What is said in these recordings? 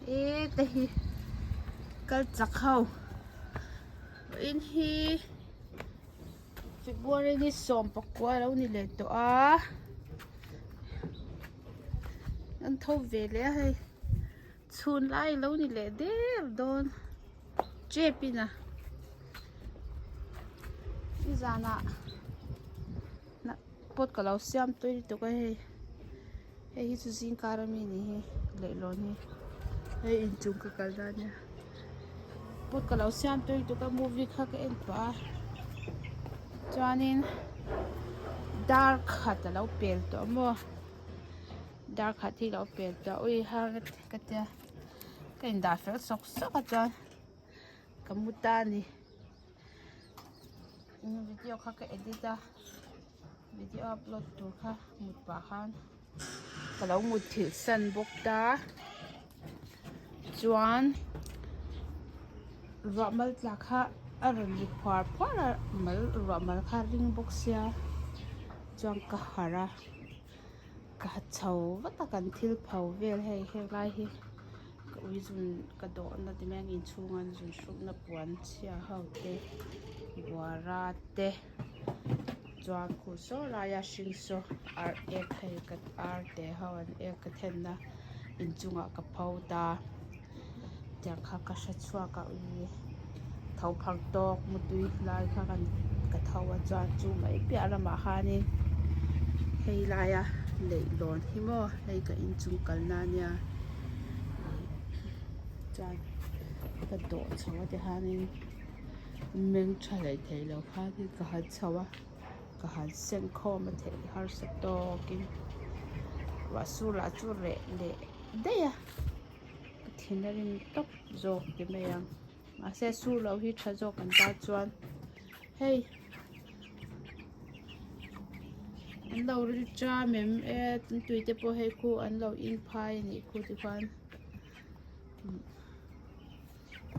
E te hi kal chak ho vawiin hi February ni 19 a lo ni leh tawh a an tho ve leh a hei chhun lai a lo ni leh der dawn tep in a nizanah pot ka lo siam tui lutuk a hei. Hei hi chu zing kar ami ni hi leihlawn hi hei inchung ka kal dan ania pot ka lo siam tui lutuk a movie kha ka en pah a chuanin dar khat alo pel tawh maw dar khat hi alo pel tawh a ui hang ka tia ka indah fel sawk sawk a chuan ka mu ta a ni video kha ka edit a. Video upload tur kha mut pah khan ka lo mut thilh san bawk ta chuan ruah mal tla kha a rawn ri phuar phuar a mal ruah mal kha a ring bawk sia chuan ka harh a ka ha chho vat a kan thil pho vel hei helai hi ka ui zun ka dawhna ti mai ang inchhunga an zun hrukna puan chhia ho te buara te. Chuan khu saw laia hring saw ar ek hei ka ar te ho an ek ka thenna inchungah ka pho ta tiang kha ka hre chhuak a ui tho phang tawk mutui lai kha kan ka tho a chuan chu mai piah lamah khanin hei laia leihlawn hi maw hei ka inchung kalna ania ih chuan ka dawh chho a tikhanin. Meng tha leh thei lo khan in ka han chho a ka han seng khawm a theih harsa tawkin ruah sur lah chu reh leh daih a ka thin a rim tawp zawk ti mai ang mahse sur loh hi tha zawk an tan chuan hei an lo ril ṭam em e tui te pawh hei khu an lo in phai a nih khu tikhuan.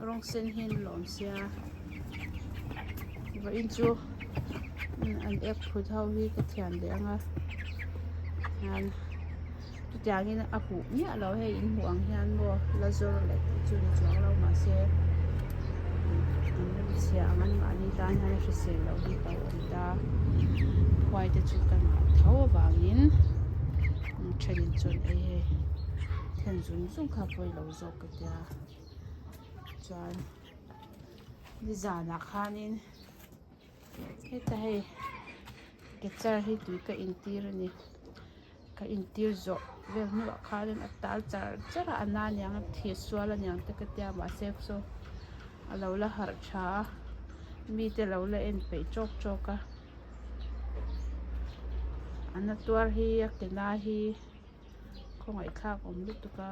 Rawng sen hi an lawm sia vawiin chu an ek phut ho hi ka thian leh ang a hian chutiangin a huh miah lo hei in hmuh ang hian maw la zawr leh tih chu ni chuang lo mahse an rem chhia ang an mahni tan hian a hrisel loh hi ka awm ta khuai te chu ka ngah tho avangin thenin chuan ei hei then zung zung kha pawi lo zawk ka tia. Chuan nizanah khanin heta hei guitar hi tui ka intir a ni ka intir zawh vel hnuah khanin a tal char char a a na aniang a thih sual aniang te ka tia mahse saw a lo la harh tha a mite lo la en peih tawk tawk a a na tuar hi a ke na hi khawngaihthlak awm lutuk a.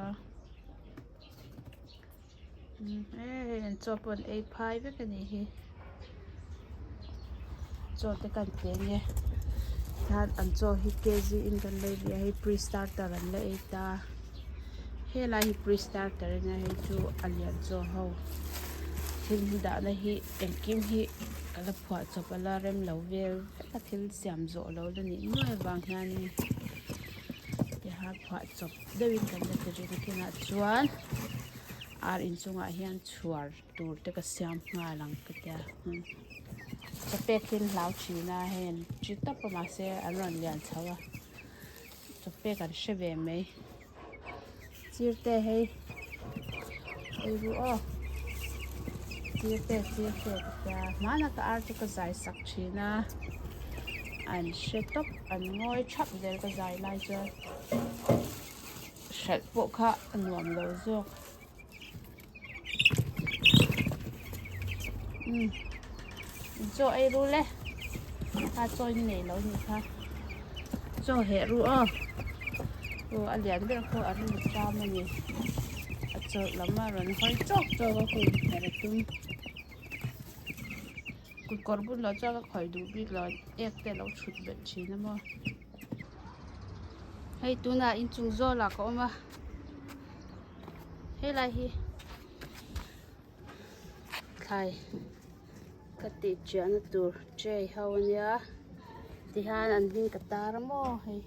Hei an chaw pawh an ei phai vek a nih hi chaw te kan pe ang e tihian an chaw hi kg in kan lei ve a hei pre starter an la ei ta helai hi pre starter a nia hei chu a lian chaw ho thil hi dahna hi engkim hi ka la phuah chawp a la rem lo vel vek a thil siam zawh lo la nih nuai avang hianin tihian phuah chawp. Deuhin kan la ti reng a kinah chuan ar inchungah hian chhuar tur te ka siam nghal ang ka tia ka pek hi an hlau thin a hei an chi tawp a mahse an rawn lian chho a chaw pek an hre ve mai sir te hei ei ru aw sir te sir te ka tia hmanah ka ar chu ka zai sak thin a an hre tawp an ngawi thap zel ka zai lai chuan. Hralh pawh kha a nuam lo zawk umm chaw ei ru le kha chaw in nei lo nih kha chaw heh ru aw aw a lian ber pawh a ring ṭam a ni a chawlh lam a rawn hawi chawk chawk a hun her a tum. Kut kawr bun loh chuan ka khawih duh bik lo ek te a lo thut belh thin a maw. Hei tunah inchung zawlah ka awm a helai hi thlai ka tih chiahna tur tray ho ania tihian an hming ka tar a maw hei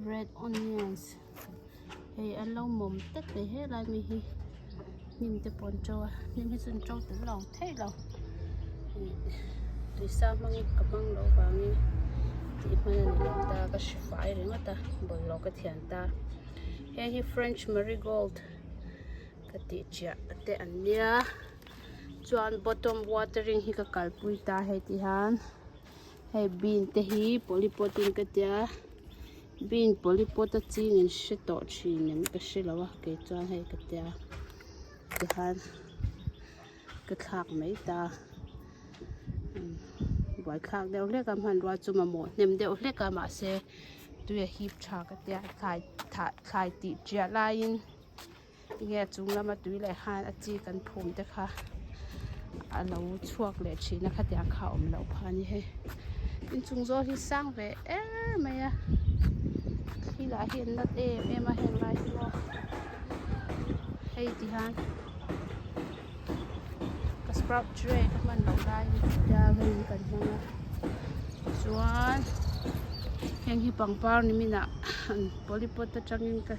red onions. Hei an lo mawm tet mai helai mi hi hnim te pawh an to a hnim hi chu an to tel lo theih lo ih tuisa hmangin ka hmang loh vangin tih hman a ni lo ta ka hre fai ringawt a bawlhhlawh ka thian ta heng hi french marigold ka tih chiah te an nia chuan bottom watering hi ka kalpui ta hei ti hian hei bean te hi polypot in ka tia bean polypot a ching in hre tawh thin em ka hre lo a kei chuan hei ka tia tikhan ka thlak mai ta buaithlak deuh hlek a hmanrua chu mamawh hnem deuh hlek a mahse tui a hip tha ka tia thlai thlai tih tiah laiin. Tinge a chung lama tui leh khan a chi kan phum te kha a lo chhuak leh thin a khatiang kha a awm loh phah a ni hei inchung zawl hi sang ve er mai a thli lah hi an nat em em a heng lai hi maw hei ti hian ka sprout tray ka hman loh laiin hei kan hmang a chuan heng hi pangpar ni minah polypot atangin ka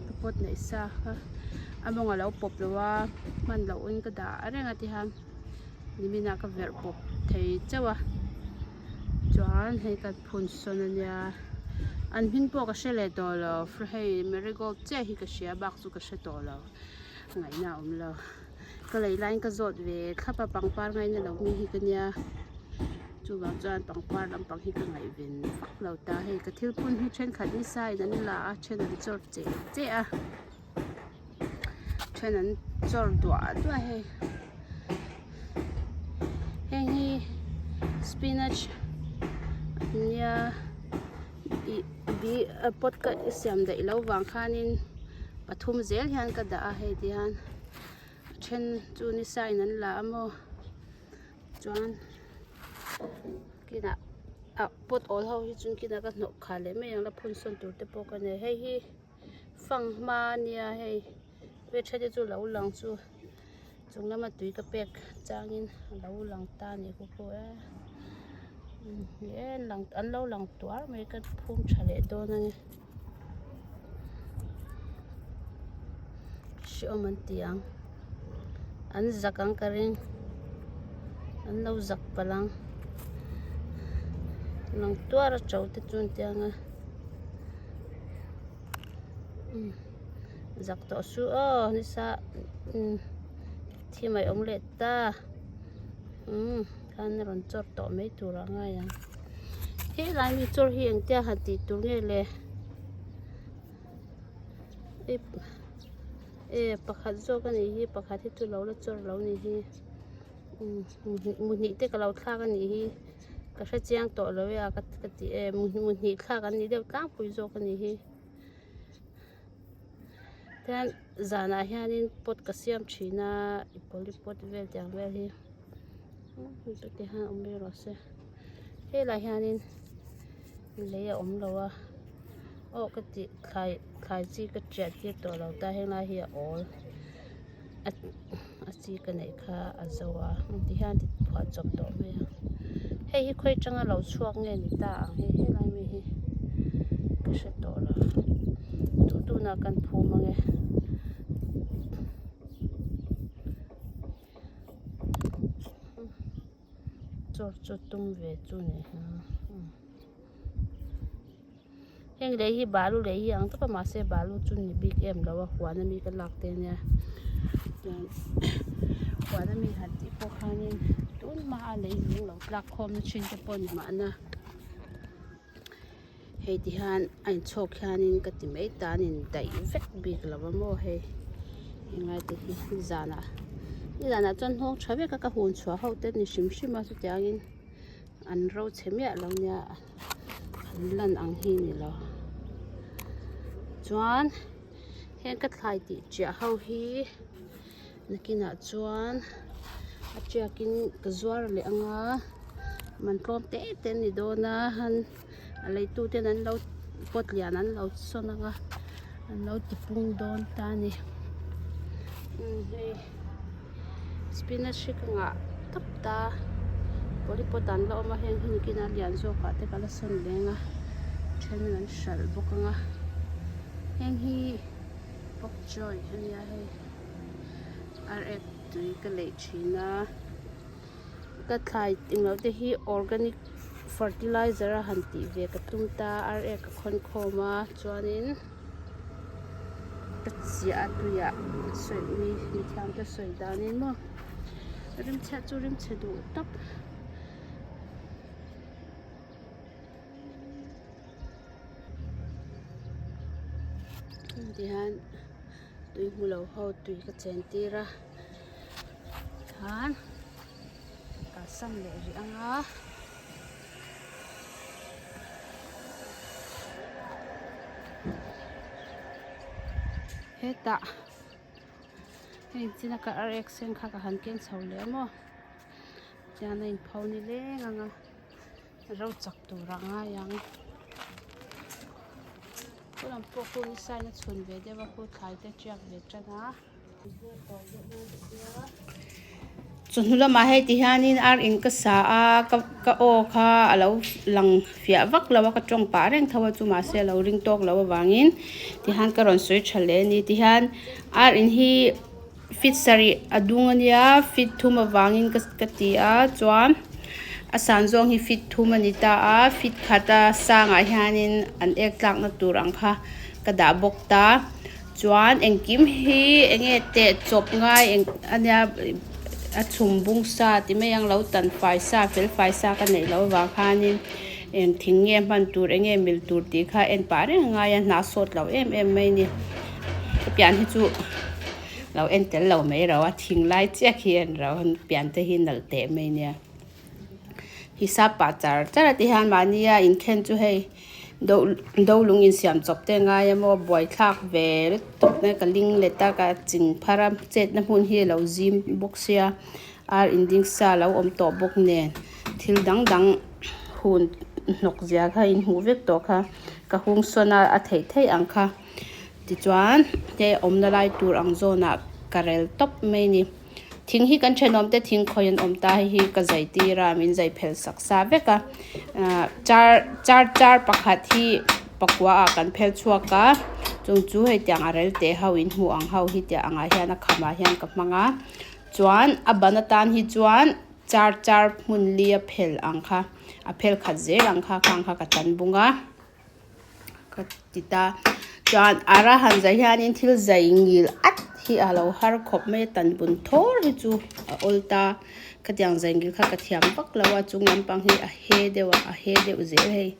ka pot neih sa kha a mawng a lo pawp lo a hman loh in ka dah reng a tihian nimin ah ka verh pawp thei chauh a chuan hei ka phun sawn a nia an hming pawh ka hre leh tawh lo hei marigold chiah hi ka hria bak chu ka hre tawh lo ngaihna a awm lo ka lei laiin ka zawt ve thlap a pangpar ngaina lo mi hi ka nia chuvang chuan pangpar lampang hi ka ngaihven vak lo ta hei ka thil phun hi thenkhat nisa in an la a then an chawr che che a then an chawr duah duah hei heng hi spinach nia ih bi pot ka siam daih loh vang khanin pathum zel hian ka dah a hei ti hian a then chu nisa in an la a maw chuan kinah ah pot awl ho hi chu kinah ka hnawh khah leh mai ang la phun sawn tur te pawh ka nei hei hi fanghma ania hei ve then te chu lo lang chu chung lama tui ka pek changin a lo lang ta a nih khaw pawh e an lo lang tuar mai ka phum tha leh dawn a ni hrehawm an ti ang an zak ang ka ring an lo zak palh ang lang tuar a to te chu an ti ang a zak tawh suh aw nisa thi mai awm leh ta umm khan a rawn chawr tawh mai tur a ngai ang helai mi chawr hi engtia han tih tur nge le e pakhat zawk a nih hi pakhat hi chu lo la chawr lo ni hi mu hnih te ka lo thlak a nih hi ka hre chiang tawh lo e a ka ti e mu hnih thlak an ni deuh tlangpui zawk a nih hi. Tihian zanah hianin pot ka siam thin a i polypot vel tiang vel hi ti hian awm mai rawh se helaiah hianin lei a awm lo a aw ka tih thlai thlai chi ka tiah tir tawh lo ta henglai hi a awl a a chi ka neih kha a zo a ti hian ti phuah chawp tawh mai a hei hi khawi atanga lo chhuak nge ni ta ang hei helai mi hi ka hre tawh lo duh duhna kan phum ange. Chawr chu tum ve chu ni ha heng lei hi balu lei hi ang tawp a mahse balu chu ni bik em lo a huan ami ka lak te ania chuan huan ami han tih pawh khanin tun hma a lei lung lo tlak khawm na thin te pawh ni mahna hei ti hian a inchhawk hianin ka ti mai ta an indaih vek bik lo a maw hei englai te hi nizanah nizanah chuan nghawng tha vek a ka hun chhuah ho te ni hrim hrim a chutiangin an ro chhe miah lo nia an lan ang hi ni lo chuan heng ka thlai tih chiah ho hi nakinah chuan a tiakin ka zuar leh ang a man tlawm te te an ni dawn a han a leitu ten an lo pot lian an lo sawn ang a an lo ti pung dawn ta a ni hei spinach hi ka ngah tawp ta polypot an la awm a heng hi nikin a lian zawk ah te ka la sawn leng a then an hralh bawk ang a heng hi. Bok choy ania hei ar ek tui ka leih thin a ka thlai englo te hi organic fertilizer a han tih ve ka tum ta ar ek ka khawn khawm a chuanin ka chiah a tuiah sawi mi mithiam te sawi danin maw rimchhiat chu rimchhe duh tak. Tihian tui hmu lo ho tui ka chen tir a khan kalsan leh rih ang a. Hetah hei china ka ar ek sen kha ka han keng chho leh a maw tihian a inpho ni leng ang a. Ro chak tur a ngai ang. Khu lam pawh khu ni sign a chhun ve deuh a khu thlai te tiak ve tan a. Chawhnu lamah hei ti hianin ar in ka sa a ka ka aw kha a lo lang fiah vak lo a ka tawng pah reng tho a chu mahse a lo ring tawk loh avangin tihian ka rawn sawi tha leh a ni tihian ar in hi feet sarih a dung a nia feet thum avangin ka ka ti a chuan a san zawng hi feet thum a ni ta a feet khata sangah hianin an ek tlakna tur ang kha ka dah bawk ta chuan engkim hi eng nge teh chawp ngai eng a nia a chhum bung sa ti mai ang lo tan fai sa fel fai sa ka neih loh avang khanin eng thing nge hman tur eng nge mil tur tih kha en pah reng a ngai a hna sawt lo em em mai a ni ka pian hi chu. Lo en tel lo mai ro a thing lai chiah khi en ro a pian te hi nalh teh mai nia. Hisap pah char char a ti hian mahni a inkhen chu hei do do lung insiam chawp te ngai a maw buaithlak ve lutuk mai ka ling let a ka ching phar a chetna hmun hi a lo zim bawk sia ar inding sa lo awm tawh bawk nen thil dang dang hun hnawk zia kha inhmuh vek tawh kha ka hung sawn a a theih theih ang kha. Tichuan te awmna lai tur ang zawnah ka rel tawp mai a ni. Thing hi kan thenawm te thing khawi an awm ta hei hi ka zai tir a min zai phel sak sa vek a. Ahh char char char pakhat hi pakua ah kan phel chhuak a chung chu hei tiang a rel teh ho in hmuh ang ho hi tiang angah hian a khamah hian ka hmang a. Chuan a ban atan hi chuan char char hmun li a phel ang kha a phel khat zel ang kha khang kha ka tan bung a. Ka ti ta. Chuan ara han zai hianin thil zai ngil at hi a lo har khawp mai a tan bun thawr hi chu a awl ta. Khatiang zai ngil kha ka thiam vak lo a chung lampang hi a he deuh a a he deuh zel hei.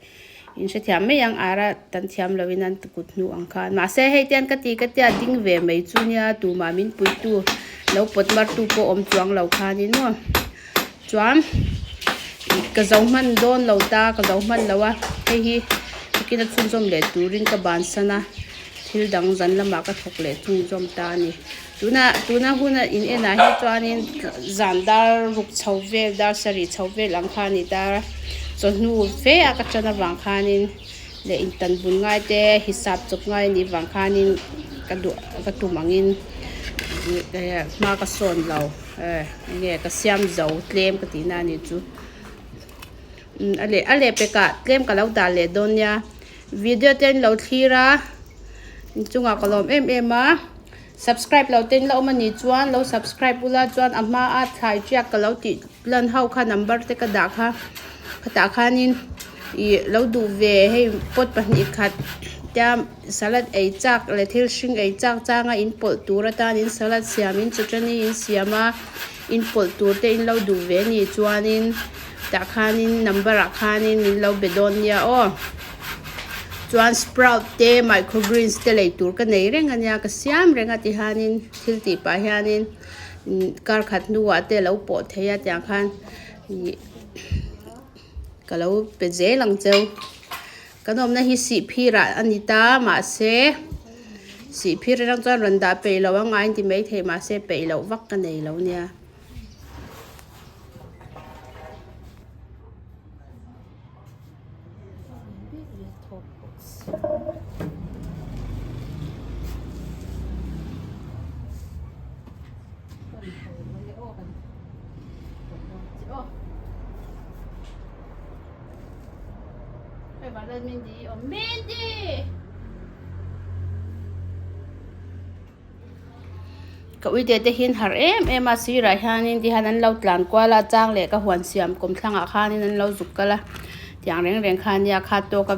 In hrethiam mai ang ara tan thiam lovin an kut hnu ang khan. Mahse hei te hian ka ti ka tia ding ve mai chu nia tumah min puitu lo pawt mar tu pawh awm chuang lo khanin maw. Chuan ka zo hman dawn lo ta ka zo hman lo a hei hi kina chhunzawm leh turin ka bansan a thil dang zan lamah ka thawk leh chhunzawm ta a ni tuna tuna huna in enah hi chuanin zan dar ruk chho vel dar sarih chho vel ang kha a ni ta chawhnu fe a ka tan avang khanin leh intan bun ngai te hisap chawp ngai a nih vang khanin ka duh ka tum angin hma ka sawn lo. Eh enge ka siam zo tlem ka tihna a nih chu umm a leh a leh pekah tlem ka lo dah leh dawn nia video te an lo thlir a inchungah ka lawm em em a subscribe lo te in la awm a nih chuan lo subscribe ula chuan a hma a thlai tiak ka lo tih lan ho kha number te ka dah kha khatah khanin ih lo duh ve hei pot pahnih khat tia. Salad ei chak leh thil hring ei chak changa in pawlh tur atanin salad siamin chutani in siam a in pawlh tur te in lo duh ve anih chuanin tah khanin number ah khanin min lo be dawn nia aw chuan sprout te microgreens te lei tur ka nei reng ania ka siam reng a tihianin thil tih pah hianin kar khat hnuah te a lo pawh thei a tiang khan ih ka lo pe zel ang cheu. Kan awmna hi sihphirah a ni ta mahse sihphir atang chuan rawn dah peih loh a ngai ti maithei mahse peih loh vak ka nei lo nia. Ka uite te hian harh em em a sirah hianin tihian an lo tlan kual a chang leh ka huan siam kawm thlangah khanin an lo zuk kal a tiang reng reng kha ania kha tawk a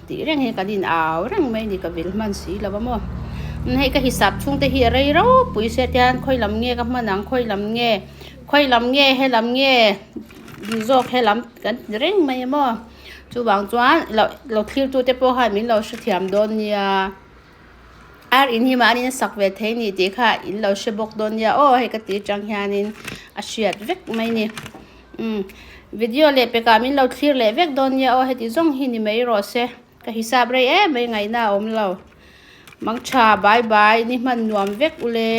tih reng hi kan in au reng mai a ni ka vil hman si lo va maw hei ka hisap chhung te hi a rei ropui sia tihian khawi lam nge ka hman ang khawi lam nge khawi lam nge helam nge zawk helam kan ti reng mai a maw chuvang chuan lo thlir tu te pawh khan min lo hrethiam dawn nia. Ar in hi mahni in sak ve thei ni tih kha in lo hre bawk dawn nia aw hei ka ti atang hianin a hriat vek mai ni umm video leh pekah min lo thlir leh vek dawn nia aw heti zawng hi ni mai rawh se ka hisap rei em mai ngaihna a awm lo mangtha bye bye ni hman nuam vek ule.